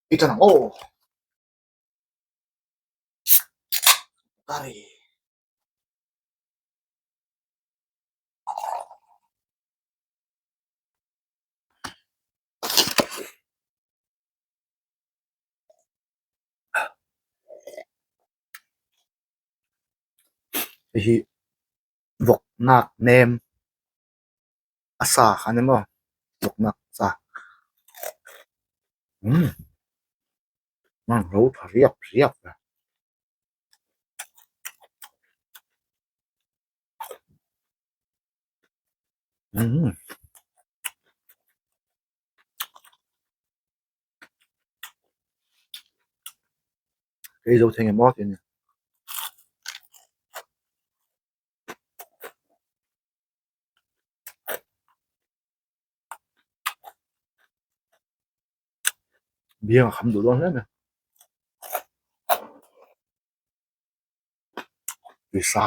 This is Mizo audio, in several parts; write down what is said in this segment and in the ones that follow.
I tan ang aw. Curry. Hei hi vawk nak nem a sa kha a ni maw vawk nak sa umm hmang ro tha riap riap a. Umm Ei zo thei nge maw tih a ni. Biang a kham duh dawn hle mai. Tui sa.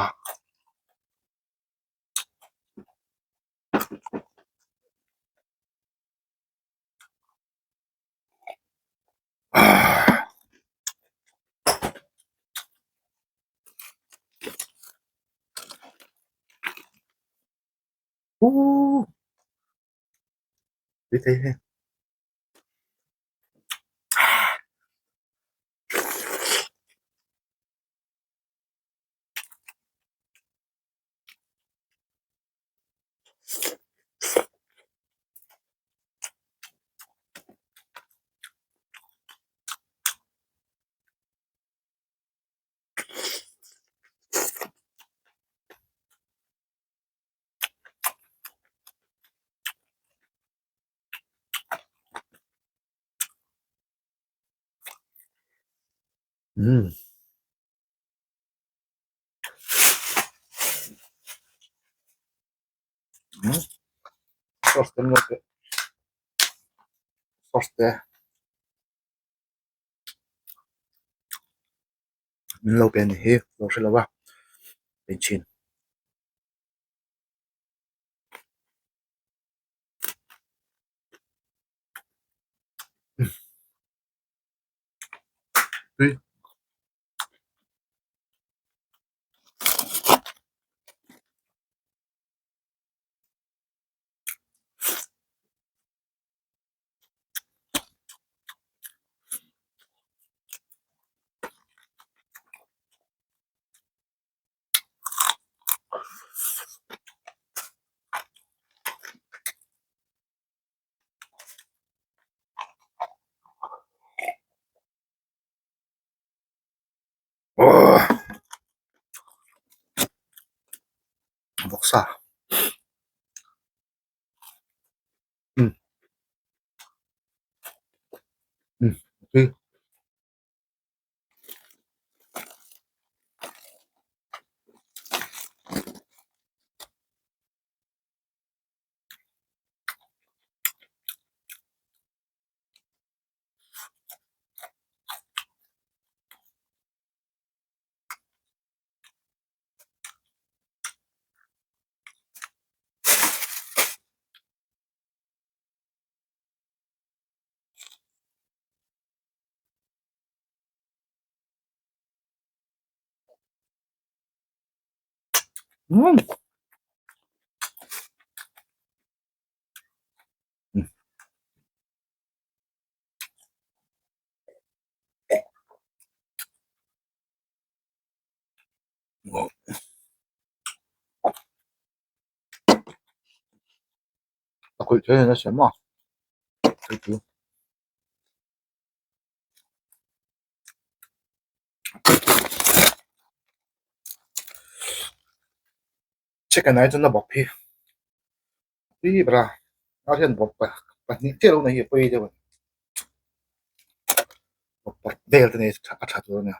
Ooh tui thei he. Umm. Umm sauce te maw teh sauce te min lo pe a ni hi lo hre lo a pe thin. Tui. Vawksa umm umm tui. Umm. A khawih thei a siam a hei chu. Chicken ai chuan a bawp hi tui ber a a hian bawp pahnih chiah lo nei hi a pawi deuh a ni bawp parh vel te nei a tha tur a nia.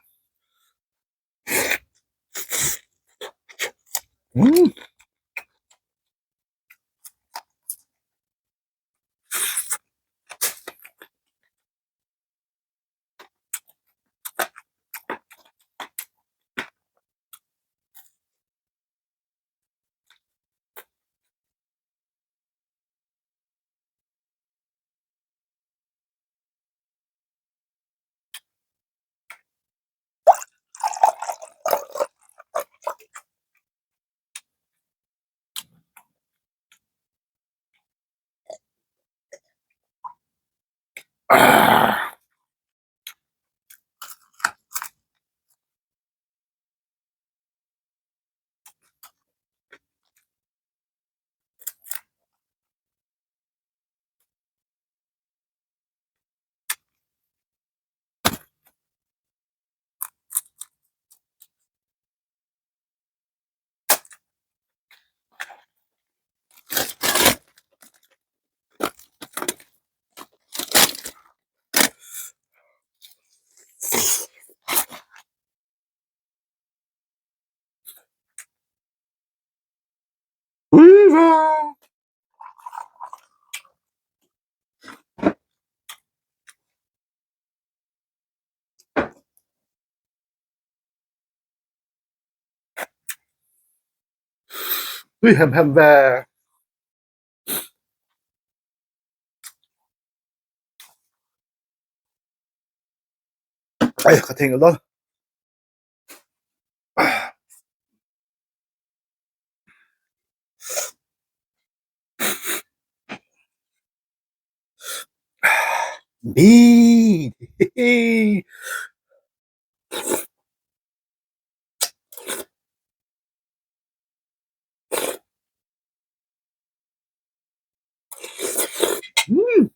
Umm. Tui hem hem ve. Ai ka thei ngawt dawn. Bi Umm.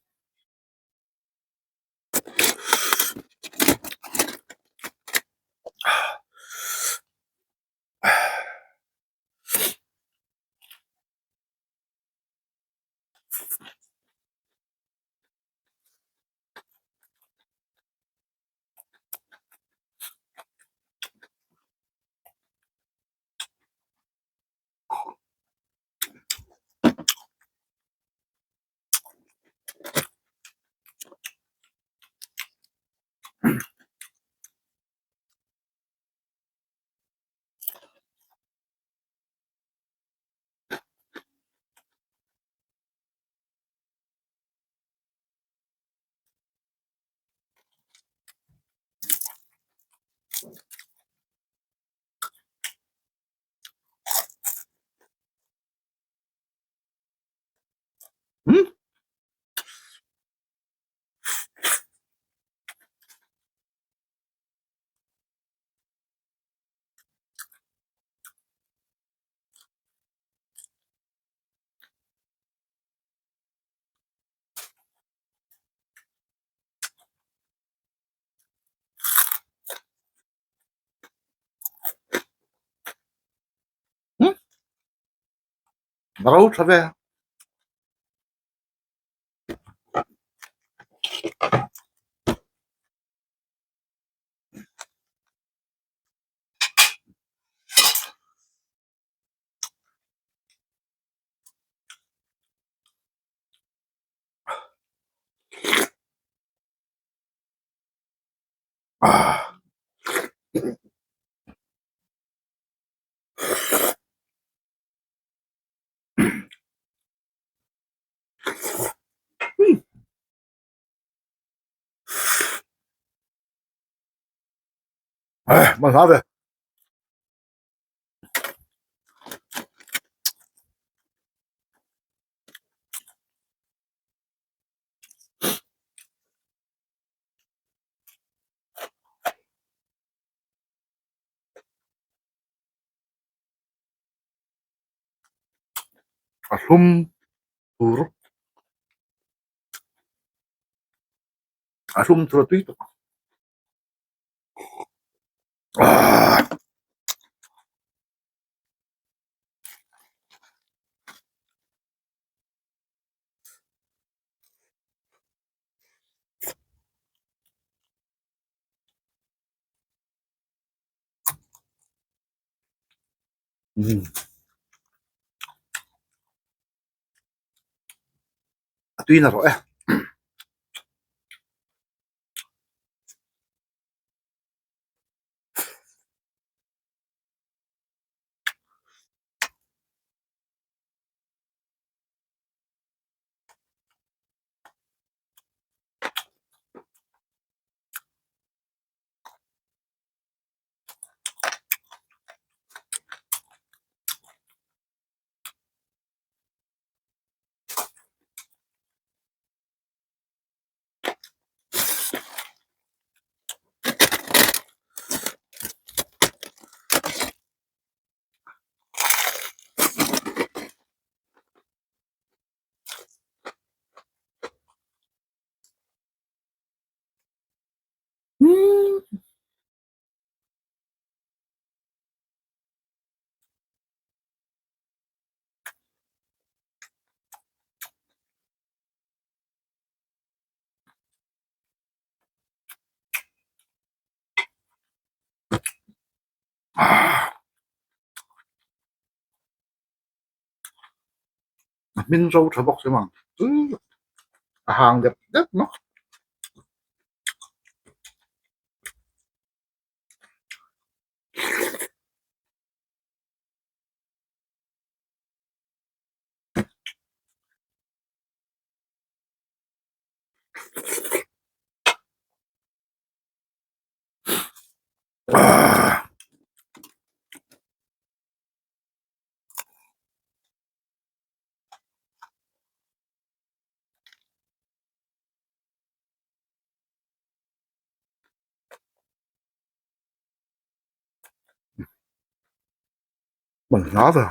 Umm. Umm. Ro tha ve. Ah. Umm. Man hla ve. A hlum tur a hlum tur a tui tuk ah. Umm. A tui na rawh e. Umm. Ah. A hmin ro tha bawk si mang. A hang dep dep maw. Man hla ve.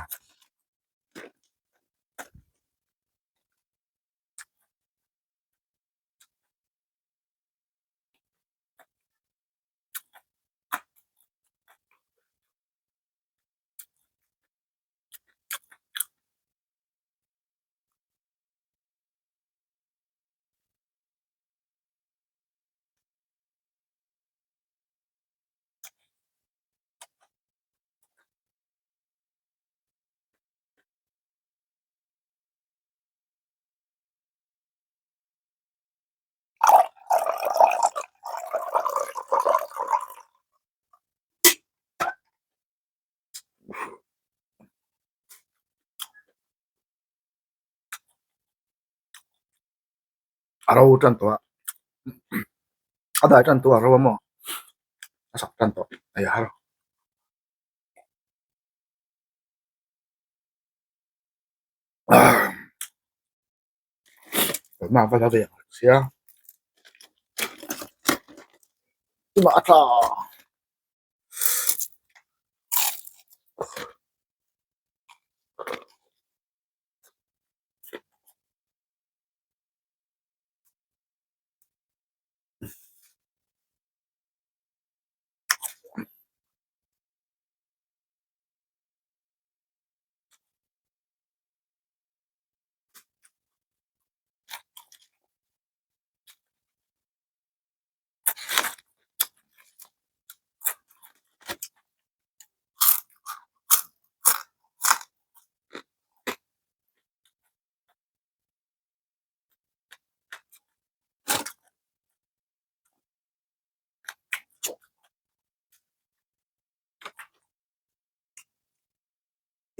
A ro tan tawh a a dai tan tawh a ro a maw a sak tan tawh a har. Tuna va la ve ang sia tunah a tla.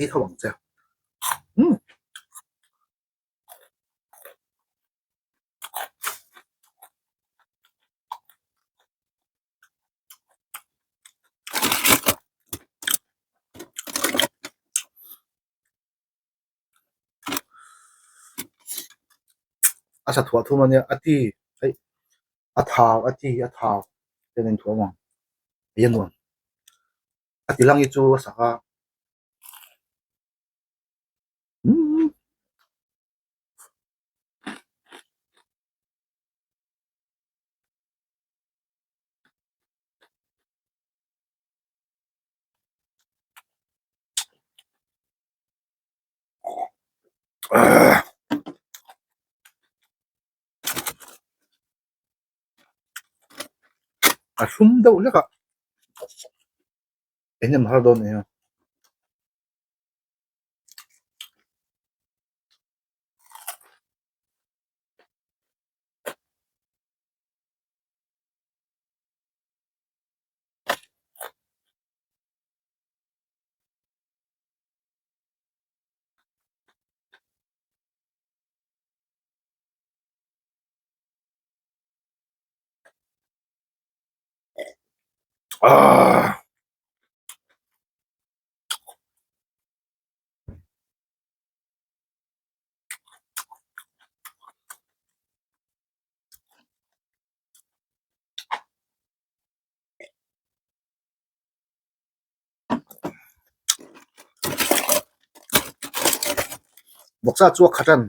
Ei tho ang che umm a sa thuah thum ania a ti aih a thau a ti a thau te an inthuam ang ei a nuam a ti lang hi chu a sak a umm A thlum deuh hlek a eng em har dawn nia. Aaa. Vawksa chu a khat a ni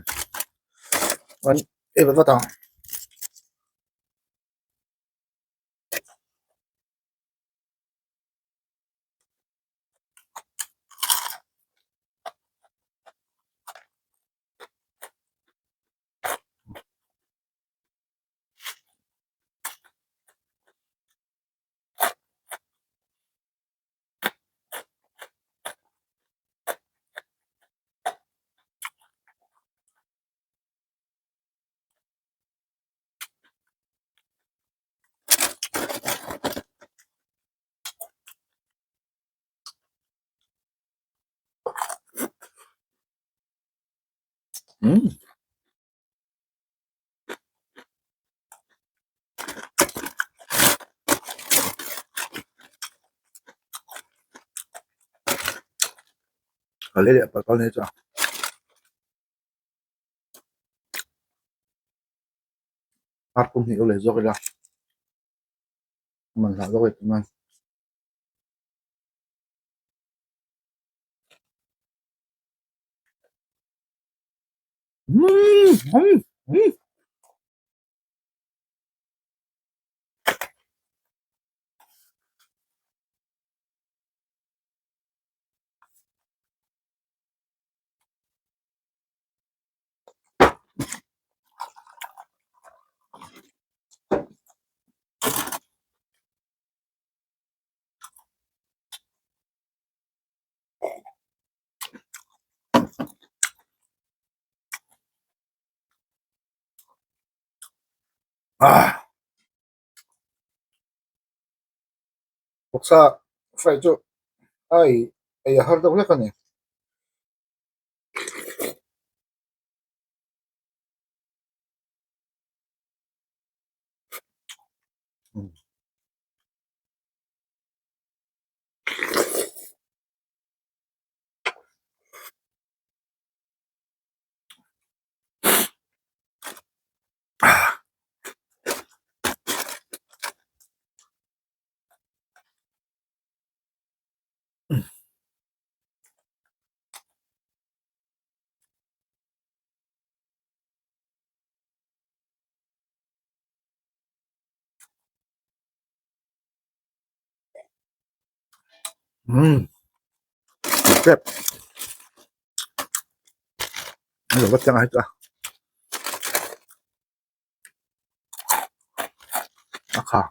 chuan ei vat vat ang. Umm. A leh leh palh palh nei chuan ar pum hnih lo leh zawk ila a man hlah zawk e tih nan. Umm umm Ah vawksa fry chu a ei ei a har deuh hlek a ni. Umm tep a lo va chiang a heta a kha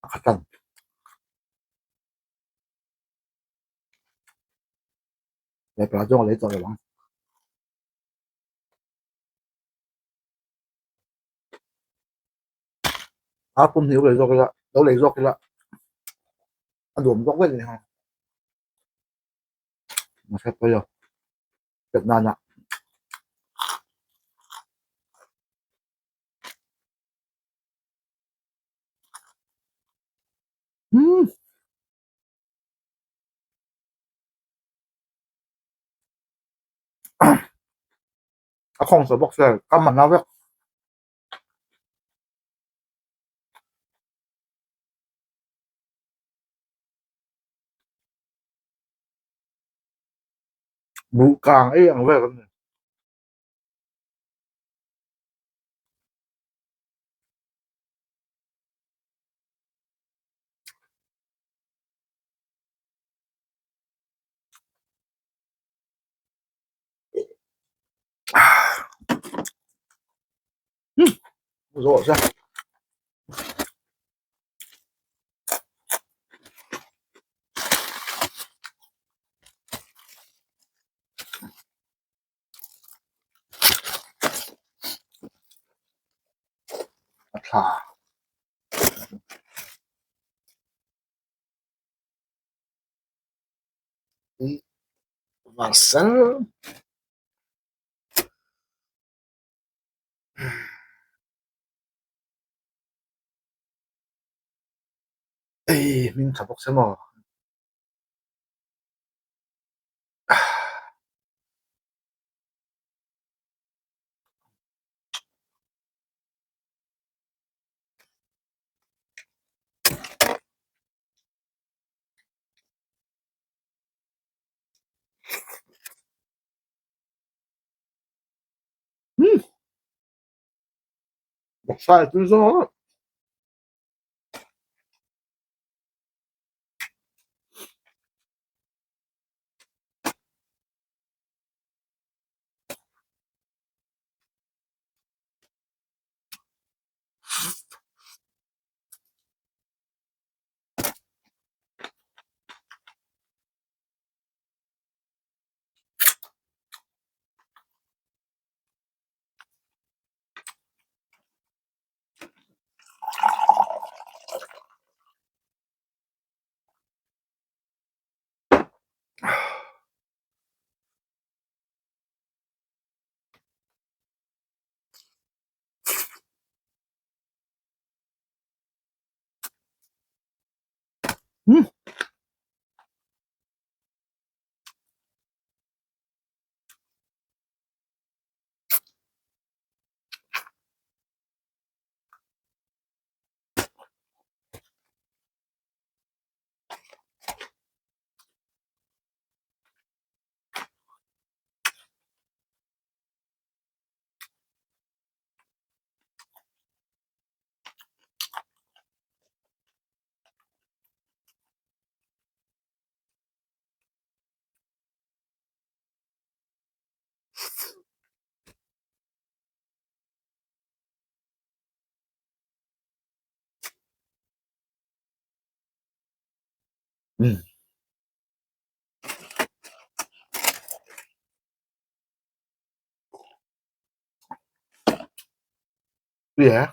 a kha tan he pa zawng a lei tawh lo ang. A pum hi lo lei zawk ila lo lei zawk ila a nuam zawk vek a ni ang mahse pawi lo pet nana umm a khawng saw bawk se kam a hlau vek. Buh kang ei ang vel kan ni. Rồi ra. A tha. Marcel. Ei hming tha bawk se maw. Umm vawksa hi tui zawk a. Umm. Umm. Yeah.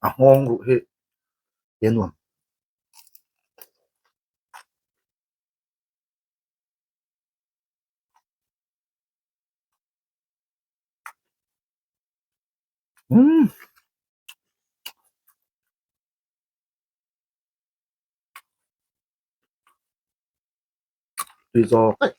A nghawng ruh hi e nuam. Umm. Tui zawk daih.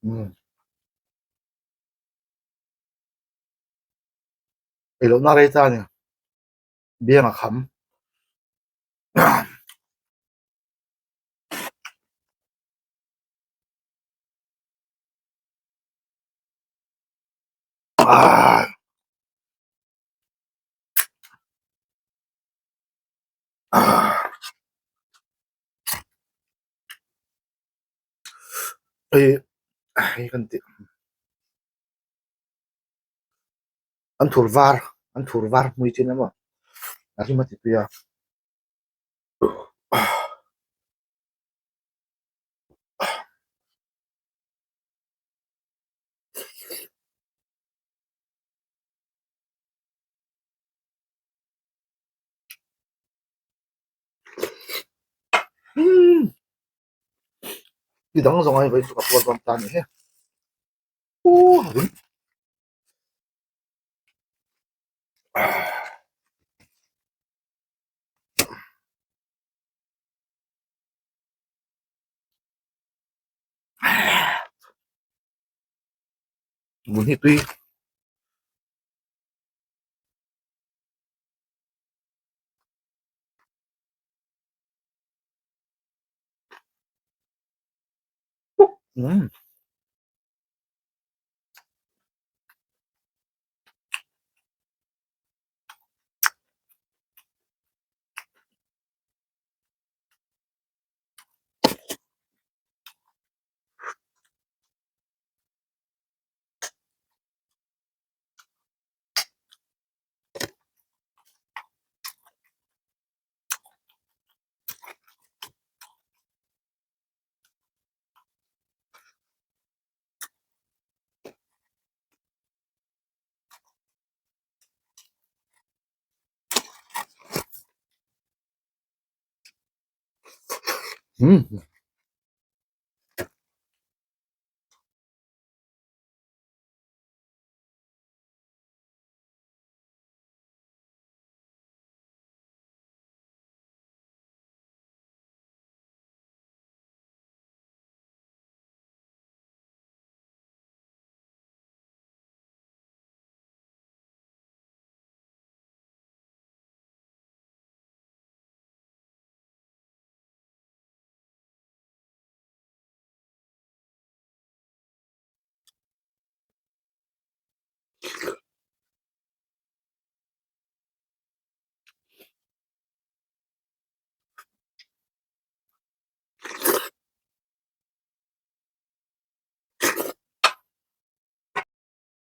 Umm. Ei loh na rei ta a ni. Biang a kham. Ah. Ah. Hei hei kan tih an thur var an thur var hmui chin emaw a hlim a ti pui a. Umm ti dang zawng a vawiin chu ka puar dawn ta a ni he uh rim vun hi tui. Umm. Umm.